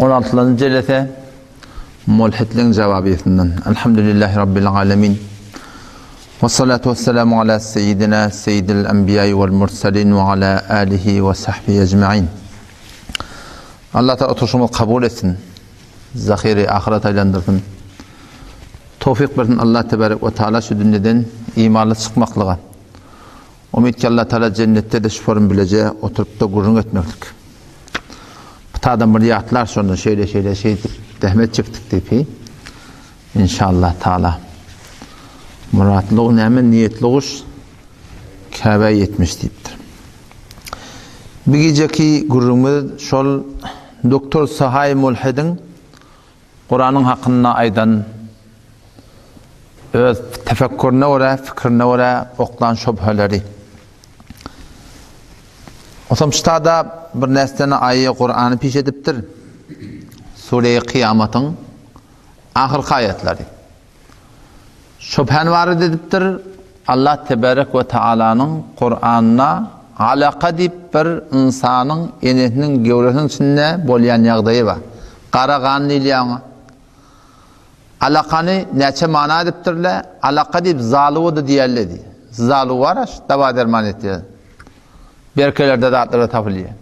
On altynjy jelese Mulhitliň jawabyýetinden. Elhamdülillahi Rabbil alemin. We salatu we selamu ala seyyidina seyyidil enbiýai wal mursalin we ala alihi we sahbihi ecmaîn. Allah Teala oturşymyzy kabul etsin. Zahiri ahyret aýlandyrsyn. Towfik bersin Allah tebarek we taala şu dünýeden imanly çykmaklyga. Umyt ki Allah Teala jennetde-de şu forum bileje oturyp-da gürrüň etmeklik. Bu tadan bir ýatlar şonda şeýle şeýle şeýdip zähmet çekdik diýip hi. Inşallah Taala. Muratly näme niýetli guş Käbä ýetmiş diýipdir. Bir gijeki gürrüňimiz şol doktor Sahaý Mulhidiň Kuranyň hakynda aýdan öz tefekkürine görä, pikirine görä oklan şübheleri. Osam ştada bir näsdene aýy Kurany piş edipdir. Sure-i Kyýamatyň ahyrky aýatlary. Şübhäni warid edipdir. Allah tebarek we taalanyň Kuranda alaka diýip bir ynsanyň enesiniň göwresiniň içinde bolýan ýagdaýy bar. Gara gan diýilýär oňa. Alakany näçe mana edipdirler? Alaka diýip zaluwa-da diýerler diýýär. Zaluw bar-a, şu dawa-derman etýär. Berkelerde zatlarda tapylýar.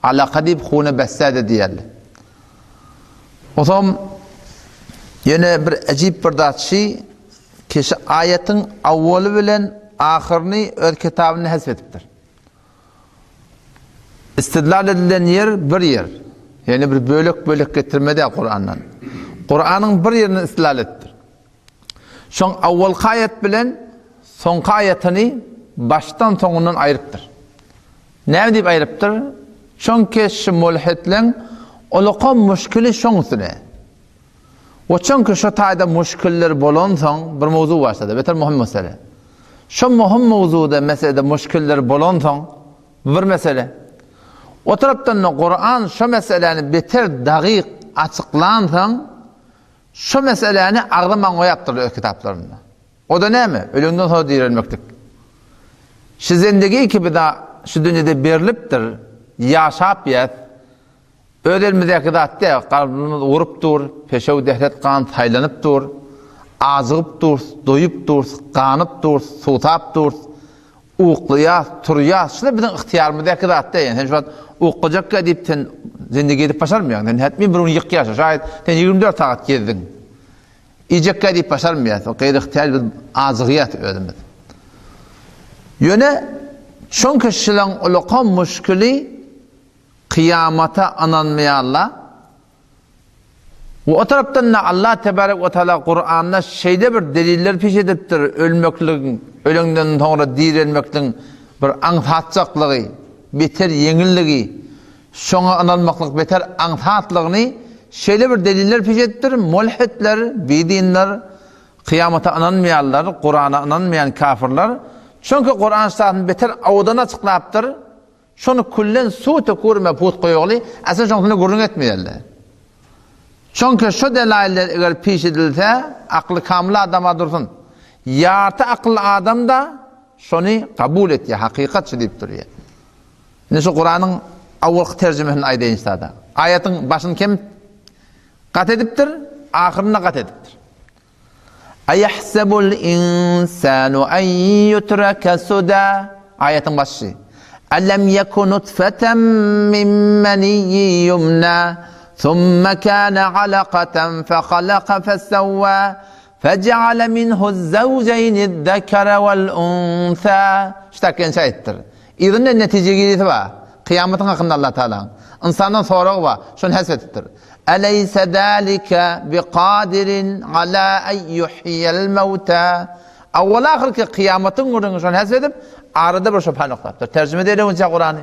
Alaka diýip hune bessä-de diýerler. Onsoň ýene bir äjip bir zat şi, kişi aýatyň awwaly bilen ahyryny öz kitabynda hesp edipdir. Istidlal edilen ýer bir ýer. Ýagny bir bölek-bölek getirme däl Kurandan. Kuranyň bir ýerinden istidlal edipdir. Şoň awwalky aýat bilen soňky aýatyny başdan soňundan aýrypdyr. Näme diýip aýrypdyr? Çünki şu mulhitleň ulaka muşkili şoň üstüne. We çünki şu taýda muşkiller bolansoň bir mowzuk başlady. Beter möhüm mesele. Şu möhüm mowzukda meselede muşkiller bolansoň bir mesele. O tarapdan-da Kuran şu meseläni beter dagyk açyklansoň şu meseläni agzaman goýapdyrlar öz kitaplarynda. O-da näme? Ölenden soň direlmeklik. Şu zendegi ki bize şu dünýede berlipdir, ýaşap ýäs. Öz elimizdäki zat däl, kalbymyz urup dur, peşew dehret gan saýlanyp dur, ajygyp durus, doýup durus, ganyp durus, suwsap durus, uklaýas, turýas. Şular biziň ygtyýarymyzdaky zat däl. Ýani sen şu wagt uklajakka diýip sen zendegi edip başarmaýaň. Sen hetmi bir gün ýykýaň. Şaýat sen 24 sagat gezdiň. Iýjekkä diýip başarmaýas. O gaýry-ygtyýar biz ajygýas özümiz. Ýöne çünki şulaň ulakan muşkili kyýamata ynanmaýarlar. We o tarapdan-da Allah tebarek we taala Kuranda şeýle bir deliller peş edipdir, ölmekligiň, öleňden soňra direlmekligiň bir aňsatjaklygy, beter ýeňilligi, Şoňa ynanmaklyk beter aňsatlygyny şeýle bir deliller peş edipdir, mulhitler, bidinler, kyýamata ynanmaýanlar, Kurana ynanmaýan kafirler, çünki Kuran ştatyny beter owadan açyklapdyr, şony küllen suw tökürme put goýaly, aslynda şoň üstünde gürrüň etmeýärler. Çünki şu delailler eger peş edilse, akly kamyl adama dursun. Ýarty akylly adam-da şony kabul etýär, hakykat şu diýip durýar. Indi şu Kuranyň awalky terjimesini aýdaýyn sada. Aýatyň başyny kem gat edipdir, ahyryny gat edipdir. Aýahsebul insanu an yutraka suda Aýatyň başy. Alam yaku nutfatan min maniyyi yumna thumma kana alaqatan fakhalaqa fasawwa Fejeale minhu'z-zewjeýni'z-zekere wal-unsa. Şu takgençe aýtdyr. Yzynda netije girisi bar. Kyýamatyň hakynda Allah Tagalaň. Ynsandan soragy bar. Şony hasp edipdir. Eleýse zalike biqadirin ala en yuhyi'l mewta. Awwal-ahyrky kyýamatyň gürrüňi şony hasp edip, arada bir şübhäni oklapdyr. Terjime edeýin Kurany.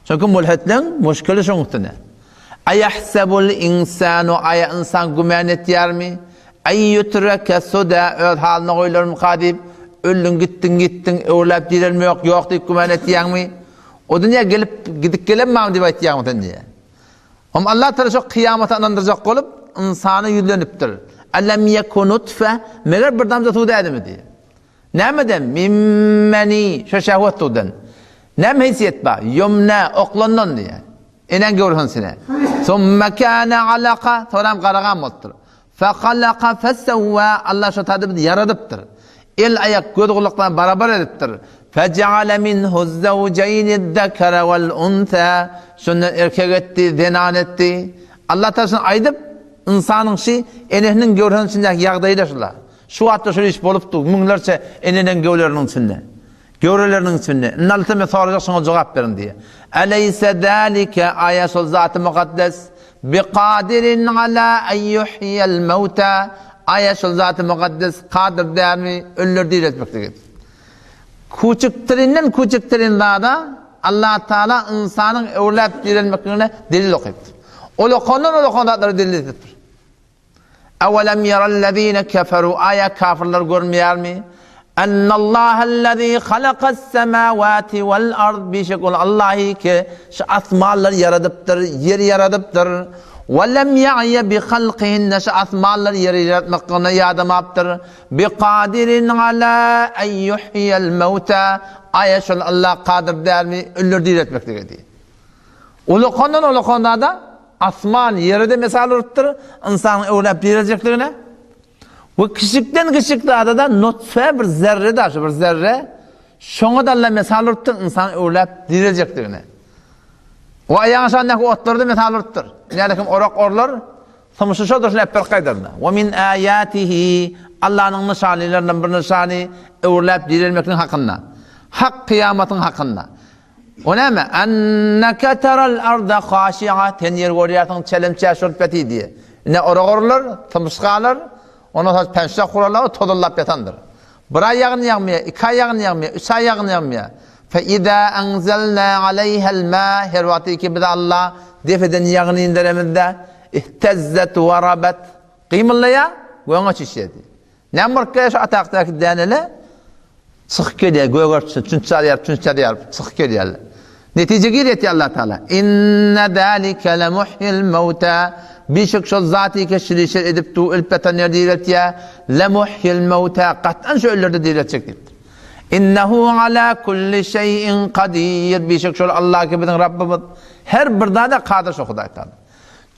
Çünki mulhitleň muşkili şoň üstüne. Aýahsebul insanu aýa ynsan gümän etýärmi? Aý ýutreke suda öz halyna goýularmyka diýip, öldüň gitdiň gitdiň öwrüläp direlme ýok ýok diýip gümän etýäňmi? O dünýä gelip gidip gelenmami diýip aýtýaňmy sen diýýär. Hom Allah Taala şo kyýamata ynandyrjak bolup ynsana ýüzlenipdir. Alam yeku nutfe meger bir damja suw dälmi diýýär. Nämeden? Min meni, şo şehwet suwdan. Näme heýsiýet bar? Ýumna, oklandan diýýär. Enäň göwresiniň içinde. Summa kana alaka, soňam garagan bolupdyr. Fehalaka fesewwa, Allah şo taýda bizi ýaradypdyr. El, aýak, göz, gulakdan barabar edipdir. Fejeale minhu'z-zewjeýni'z-zekere wel-unsa, şondan erkek etdi, zenan etdi. Allah Tagala şuny aýdyp, ynsanyň şi enesiniň göwresiniň içindäki ýagdaýy-da şula. Şu wagtda şol iş bolupdy, müňlerçe eneleriň göwleriniň içinde. Göwreleriniň içinde. Indi Alla men sorajak şoňa jogap beriň diýýär. Eleýse zalike aýa şol zaty mukaddes biqadirin ala en yuhyel mewta aýa şol zaty mukaddes kadyr dälmi ölüleri direltmeklige. Küçükdirinden küçükdirin zada Allah Taala ynsanyň öwrüläp direlmekligine delil okypdyr. Ol okandan ol okan zatlara delil edipdir. Ewelem yerellezine keferu aýa kafirler görmeýärmi? Ennallahellezî halakas-semâwâti vel-ard bişek ol Allahy ki şu asmanlary ýaradypdyr, ýeri ýaradypdyr. Ve lem ya'ye bi halkihinne şu asmanlary ýeri ýaratmaklygyna ýadamapdyr. Bi kadirin alâ en yuhyel mewtâ aýa şol Allah kadyr dälmi ölüleri diriltmeklige diýip. Ulakandan ulakanda-da asman ýere-de mysal urupdyr, ynsanyň öwläp direljekligine. We kiçikden kiçik zada-da nutfe bir zerre daşy bir zerre, şoňa-da Alla mysal urupdyr, ynsanyň öwläp direljekligine. We aýagyň aşagyndaky otlary-da mysal urupdyr. Näle kim orak orlar, symyşy şodur şuny äpberip gaýdarynda. We min aýatihi Allanyň nyşanylaryndan bir nyşany öwrüläp direlmekligiň hakynda. Hak kyýamatyň hakynda. O näme? Enneke teral arda haşi'a, sen ýeri görýärsiň çelim-çäş bolup ýatyr diýýär. Ine orak orlar, tymyş galar, ondan soň penşe gurarlar, o tozanlap ýatandyr. Bir aý ýagyn ýagmaýar, iki aý ýagyn ýagmaýar, üç aý ýagyn ýagmaýar. Fe iza enzelna aleýhel ma, her wagty ki biz Alla depeden ýagyn inderemizde, ihtezzet we rabat, gymyldaýar we oňa çişýär diýýär. Näme bolup gelýär şu atakdaky dänele çykyp gelýär, gögerip çünç çalýar, çünç çalýar, çykyp gelýärler. Netije girýär Allah Taala. Inne zalike le muhyil mauta. Bişek şol zaty ki şirişer edip du ölüp ýatan ýerde direltýär. Le muhyil mauta. Gat'an şu ölülerde direltjek diýipdir. Innehu ala kulli şeyin kadir. Bişek şol Allah ki biziň Rabbimiz her bir zada kadyr şu Hudaý Taala.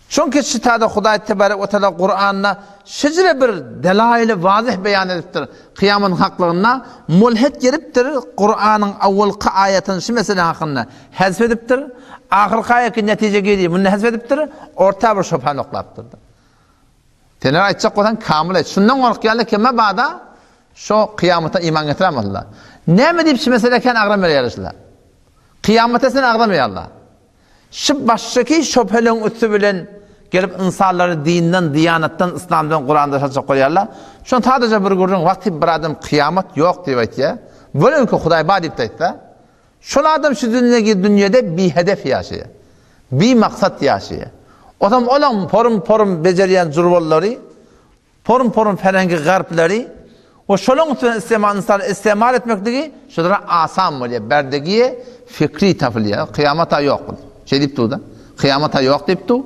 Çünki şitada Hudaý tebarek we teala Kuranda şeýle bir delaýyly wazyh beýan edipdir. Kyýamatyň haklygynda mulhit gelipdir, Kuranyň awwalky aýatyny şu mesele hakynda hezf edipdir. Ahyrky aýatky netije gelýär, muny hezf edipdir, orta bir şübhäni oklapdyr. Sen eger aýtjak bolsaň kamyl aýt. Şundan gorkýarlar ki, mabada şo kyýamata iman getiremezler. Näme diýip şu meselä kän agram berýärler şular? Kyýamata sen agzamaýarlar. Şu başdaky şöbheleň üsti bilen gelip ynsanlary dinden, diýanatdan, yslamdan, Kurandan saçak goýarlar. Şon sadaja bir gürrüň, wagty bir adam kyýamat ýok diýip aýtýar. Welew ki Hudaý bar diýip-de aýtsa, şol adam şu dünýe dünýede bihedef ýaşaýar. Bimaksat ýaşaýar. Otam olaň porum-porum bejerýän jurwallary Porum-porum pereňki garplary we şolaň üstünden istemal ynsan istemal etmekligi şulara asan bolýar. Bärdegiýe fikri tapylýar. Kyýamat-a ýok. Şeý diýip dur-da. Kyýamat-a ýok diýip dur.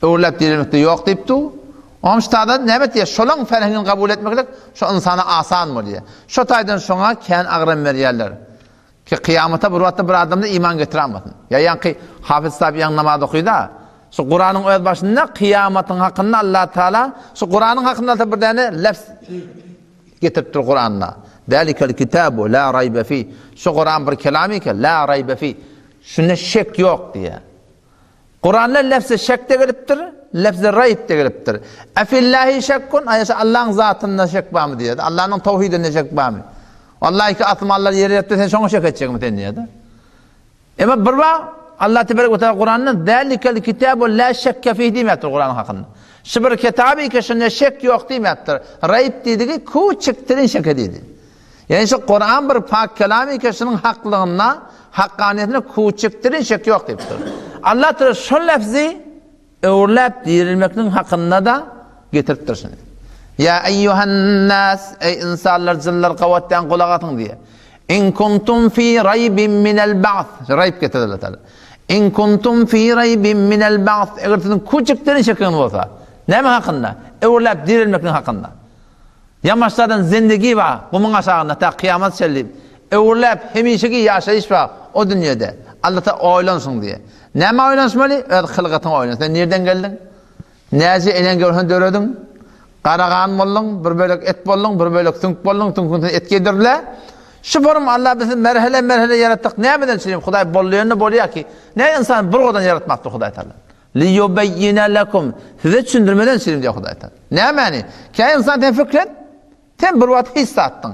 Öwrüläp direlmek-de ýok diýip dur. Oňam şu taýdan näme etýär? Şolaň ferhengini kabul etmeklik şo ynsana asan bolýar. Şo taýdan şoňa kän agram berýärler. Ki kyýamata bir wagtda bir adamda iman getirämasyn. Ýa ýaňky Hafiz sahib ýaňy namaz okyda, şu Kuranyň öz başynda kyýamatyň hakynda Allah Taala şu Kuranyň hakynda alsa bir däne lefz getiripdir Kuranda. Zalikel kitabu la raybe fi. Şu Kuran bir kelam eken, la raybe fi. Şunda şek ýok diýýär. Kuranda lefzi şek de gelipdir, lefzi raýb de gelipdir. Efillahi şekkun, aýa şu Allahyň zatynda şek barmy diýýär. Allahnyň tawhidinde şek barmy? Allah iki asmanlary ýeri ýaratdy, sen şoňa şek etjekmi sen diýýär. Emma bir wagt Allah tebarek we taala Kuranda zalikel kitabu la şekke fih diýmändir Kuranyň hakynda. Şu bir kitaby ki şunda şek ýok diýmändir. Raýb diýdigi küçükdirin şeke diýdi. Ýagny şu Kuran bir pak kelam eken, şunuň haklygynda, hakganiýetinde küçükdirin şek ýok diýipdir. Allah Teala şol lefzi öwrüläp dirilmekligiň hakynda-da getiripdir şuny. Ýa eýýuhan-nas, eý ynsanlar, jynlar gabatdan gulak asyň diýýär. In kuntum fi raýbin minel ba'th. Raýb getirdi Allah Teala. In kuntum fi raýbin minel ba'th. Eger siziň küçükdirin şekiňiz bolsa, näme hakynda? Öwrüläp dirilmekligiň hakynda. Ýamaçlardan zendegi bar, gumuň aşagynda ta kyýamat çenli. Öwürläp hemişeki ýaşaýyş bar o dünýede. Allata oýlansyň diýýär. Nämä oýlanyşmaly? Öz hylgatyňa oýlan. Sen nirden geldiň? Näce eneň göwresinde dörediň? Gara gan bolduň, bir bölek et bolduň, bir bölek süňk bolduň, süňküň üstüne et geýdirdiler. Şu forum Allah bizi merhele-merhele ýaratdyk. Nämeden çynym Hudaý bolýanda bolýar ki, ne ynsan bir odan ýaratmakdyr Hudaý Taala. Liyubeyyine lekum. Size düşündirmeden çynym diýär Hudaý Taala. Nämäni? Kä ynsan sen fikret, sen bir wagt hiç zatdyň.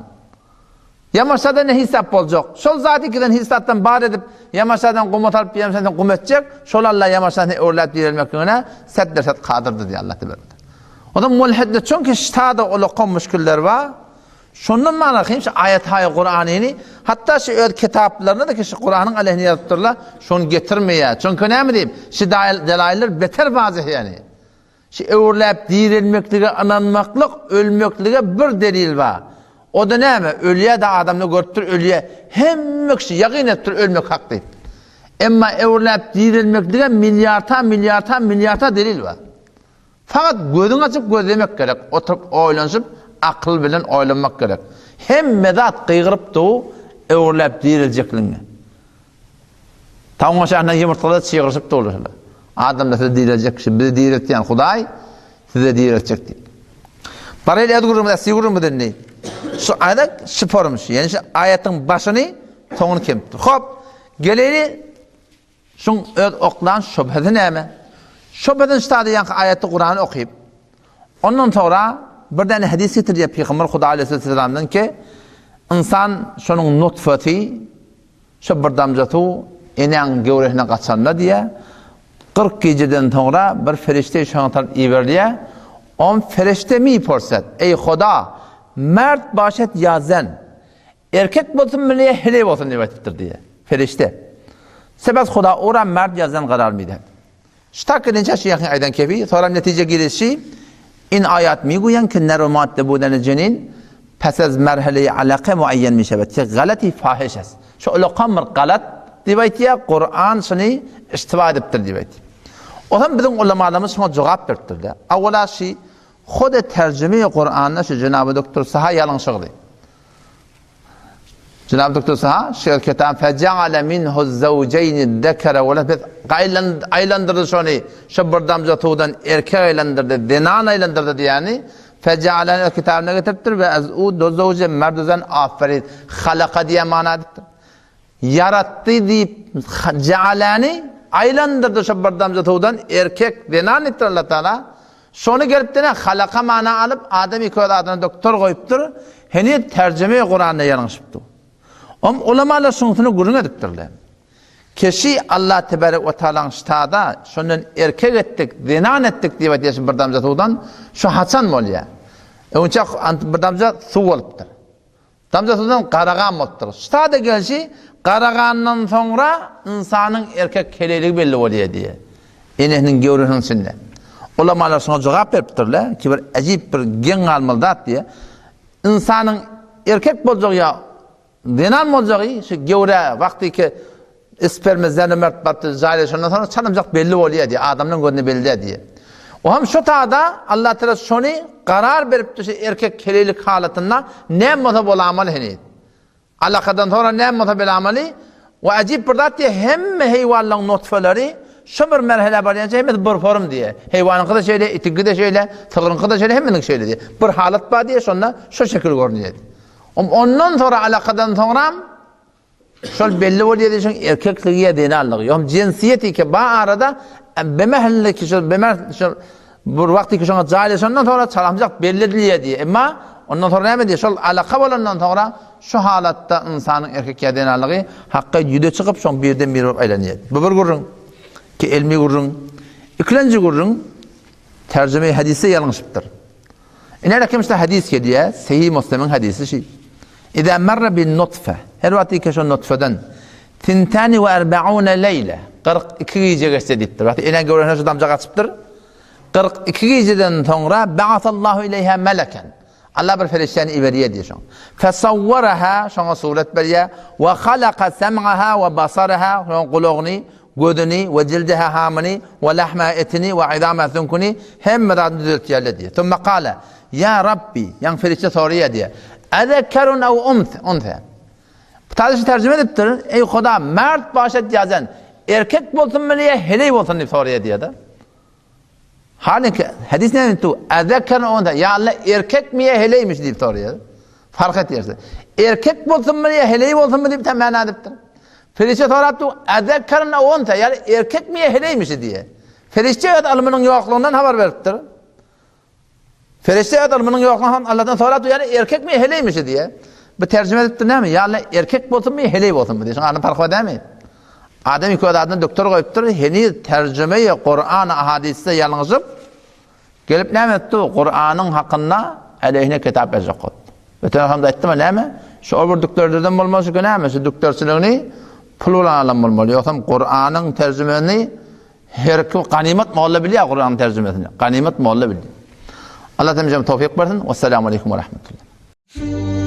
Ýamaşada ne hisap boljak? Şol zady ikiden hiç zatdan bar edip, ýamaşadan guma salyp diýemsen sen gum etjek, şol Alla ýamaşany öwürläp direlmekligine set-derset kadyrdyr diýýär Allah tebarek we teala. Onda mulhidde çünki ştada ulakan müşkiller bar. Şondan mana kyn şu aýat-haý Kuranyny, hatda şu öz kitaplarynda-da ki şu Kuranyň aleyhine ýazypdyrlar, şony getirmeýär. Çünki näme diýip, şu delailler beter wazih ýani. Şu öwürläp direlmeklige ynanmaklyk ölmeklige bir delil bar. O-da näme? Ölýä-de adamlar görüpdir ölýä. Hemme kişi ýagyn edipdir ölmek hak diýip. Emma öwürläp direlmeklige milliarta, milliarta, milliarta delil bar. Fakat gözüňi açyp gözlemek gerek, oturyp oýlanyşyp akyl bilen oýlanmak gerek. Hemme zat gygyryp dur öwürläp direljekligiňe. Tawyň aşagyndan ýumurtgalar çygyryşyp durlar şolar. Adamlar sizi direljek kişi, bizi direltýän Hudaý sizi direltjek diýip. Baraýly öz gürrüňimiz, asly gürrüňimiz indi. Şu aýat şipormyş. Ýani şu aýatyň başyny soňuny kemipdir. Hop, geleýli şuň öz oklan şübhesi näme? Şübhesini şu taýda ýaňky aýaty Kurany okyp, ondan soňra bir däne hadys getirýär Pygamber Hudaý aleyhisselamdan ki, ynsan şonuň nutfasy Şo bir damja suw enäň göwresine gaçanda diýýär, 40 gijeden soňra bir perişde şoňa tarap iberilýär. On perişde mi porsat, Eý Huda, mert başet ýa zen? Erkek bolsunmy ýa heleý bolsun diýip aýdypdyr diýýär. Perişde. Sebäp Huda ora mert ýa zen garar mi diýip. Şu takyl inçe şu ýakyn aýdan kebi, soram netije girişi, In aýat mi guýan ki ner we madde budeni jenin, pes ez merheleýi alake muayyen mi şebet ki galati fahiş es. Şu ulakan bir galat diýip aýtýar, Kuran şuny iştiba edipdir diýip aýtýar. Otam biziň ulamalarymyz şuňa jogap beripdirler. Awwala şi hode terjüme Kuranda şu jenaby doktor Saha ýalňyşygdy. Jenap doktor Saha şeýle kitap Fejaale minhu zawjeýni zekere we biz aýlandyrdy şony şo bir damja suwdan erkek aýlandyrdy zenan aýlandyrdy diýýäni Fejaale öz kitabynda getiripdir we az u do zawje merdu zen aferid halaka diýen mana edipdir. Ýaratdy diýip jaalany aýlandyrdy şo bir damja suwdan erkek zenan diýipdir Allah Taala. Şony gelipdine halaka mana alyp adam iki öz adyna doktor goýupdyr. Heniz terjime Kuranda ýalňyşypdy. Om ulamalar şuňsuny gürrüň edipdirler. Keşi Allah tebarek we taalaň ştada şondan erkek etdik, zenan etdik diýip aýtýar şu bir damja suwdan şu haçan bolýar? Öňçe bir damja suw bolupdyr. Damja suwdan gara gan bolupdyr. Ştada gelşi gara gandan soňra ynsanyň erkek heleýligi belli bolýar diýýär. Enesiniň göwresiniň içinde. Ulamalar şoňa jogap beripdirler ki bir äjip bir geň galmaly zat diýýär. Ynsanyň erkek boljagy ýa zenan boljagy şu göwrä wagty ki Sperma zene mert baryp jaýlaşandan soňra çalymjak belli bolýar diýýär. Adamlaryň gözüne belli däl diýýär. O hem şu tada Allah Teala şony karar beripdi şu erkek heleýlik halatynda näme bolsa bolamaly heniz. Alakadan soňra näme bolsa belamaly. We ajip bir zat diýýär, hemme heýwanlaryň nutfeleri şu bir merhelä barýança hemmesi bir form diýýär. Heýwanyňky-da şeýle, itiňki-de şeýle, sygryňky-da şeýle, hemmeniňki şeýle diýýär. Bir halat bar diýýär, şonda şu şekil görünýär. Ondan soňra alakadan soňram Şol belli bolýar diýşiň erkekligi ýa zenanlygy. Ýogam jensiýeti ki ba arada bemehli ki şol bemeh şol bir wagty ki şoňa jaýlaşandan soňra çalamjak belli edilýär diýýär. Emma ondan soňra näme diýýär? Şol alaka bolandan soňra şu halatda ynsanyň erkek ýa zenanlygy hakga ýüze çykyp şoň birden bir bolup aýlanýar. Bu bir gürrüň ki elmi gürrüň. Ikilenji gürrüň terjime hadysda ýalňyşypdyr. Ine rekem şda hadys gelýär, Sahih Muslimiň hadysy şi. Iza marra bin nutfe, her wagt ki şo nutfeden tintani we erbaune leýle, 42 gije geçse diýipdir. Wagty ene göwresine şu damja gaçypdyr. 42 gijeden soňra ba'asallahu ileyha meleken. Allah bir perişdäni iberýär diýýär şoňa. Fesawwaraha şoňa surat berýär. We halaka sem'aha we basaraha şoňa gulagyny Gözüni, we jildeha hamyny, we lahmaha etini, we izamaha süňküni, hemme zadyny düzeltýärler diýýär. Summa kale, Ýa Rabbi, ýaňy perişde soraýar diýýär, Ezekerun ew unse? Talyşy terjime edipdir. Eý Huda, mert başat ýa zen, erkek bolsunmy ýa heleý bolsun diýip soraýar diýýär-de. Halyki hadis näme diýip Ezeker onda ýa Allah erkekmi ýa heleými diýip soraýar. Fark etýärse. Erkek bolsunmy ýa heleý bolsunmy diýip tam mana edipdir. Perişde sorapdy, Ezeker onda ýa erkekmi ýa heleými diýe. Perişde öz ylmynyň ýoklugyndan habar beripdir. Perişde öz ylmynyň ýoklugyny hem Allahdan sorapdy, ýagny erkekmi ýa heleými şu diýe. Bu terjime edipdir näme? Ýa Allah erkek bolsunmy ýa heleý bolsunmy diýe. Şoň arasynda parh bar dämi? Adam iki öz adyna doktor goýupdyr, heniz terjimeýi Kur'an ahadysda ýalňyşyp, gelip näme etdi? Kur'anyň hakynda aleyhine kitap ýazjak boldy. Öten agşam-da aýtdym-a näme? Şu ol bir dükderlerden bolmaly, şu näme? Şu dükderçiligini pul bilen alan bolmaly. Ýogsam Kur'anyň terjimesini Her kim ganymat molla bilýär Kuranyň terjimesini. Ganymat molla bilýär. Allah hemmämize towfyk bersin. Wessalamu aleýkum we rahmetullah.